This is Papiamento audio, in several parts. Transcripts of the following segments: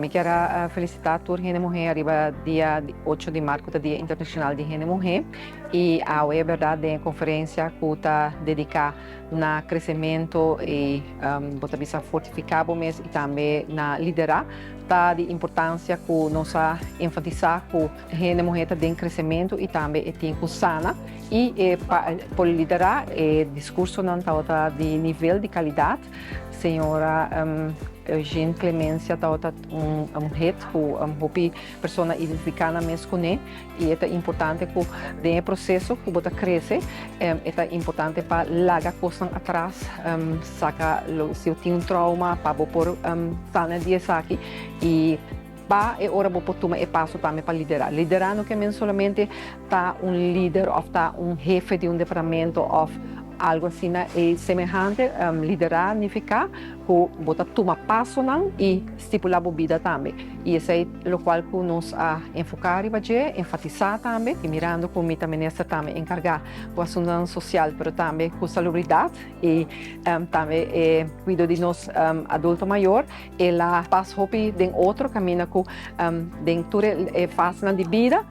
Mi kier a felicita tur hende muhe ariba dia 8 di maart, cu ta Dia Internacional di Hende Muhe, y awe berdad den e conferencia cu ta dedica na crecemento y, bo ta bisa, fortifica bo mes y tambe na lidera, ta di importancia cu nos a enfatisa cu hende muhe ta den crecemento y tambe e tin cu sana y e pa por lidera. E discursonan tabata di nivel di calidad. Señora Eugene Clemencia tabata un hit cu hopi persona identifica nan mes cune, y e ta importante cu den e proceso cu bo ta crece, e ta importante pa laga cosnan atras, saca si bo tin un trauma pa bo por sana di esaki y pa e ora bo por tuma e paso tambe pa lidera. Lidera no ke men solamente ta un lider of ta un hefe di un departamento of algo asina e semehante. Lidera nifica cu bo ta tuma pasonan y stipula bo bida tambe, y esey locual cu nos a enfoca riba dje, enfatisa tambe, y mirando cu mi ta minister tambe encarga cu asuntonan social, pero tambe cu salubridad y tambe e cuido di nos adulto mayor, el a pas hopi den otro caminda cu den tur e fasenan di bida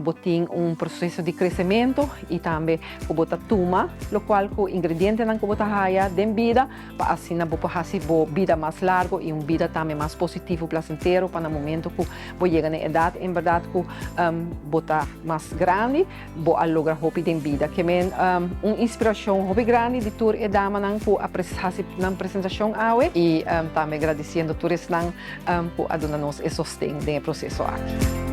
bo tin un proceso di crecemento y tambe cu bo ta tuma locual cu ingredientenan cu bo ta haya den bida pa asina bo por haci bo bida mas largo y un bida tambe mas positivo, placentero, pa na momento cu bo yega na e edad en berdad cu bo ta mas grandi, bo a logra hopi den bida. Ke men un inspiracion hopi grandi di tur e damanan cu a haci nan presentacion awe y tambe gradiciendo tur esnan cu a duna nos e sosten den e proceso aki.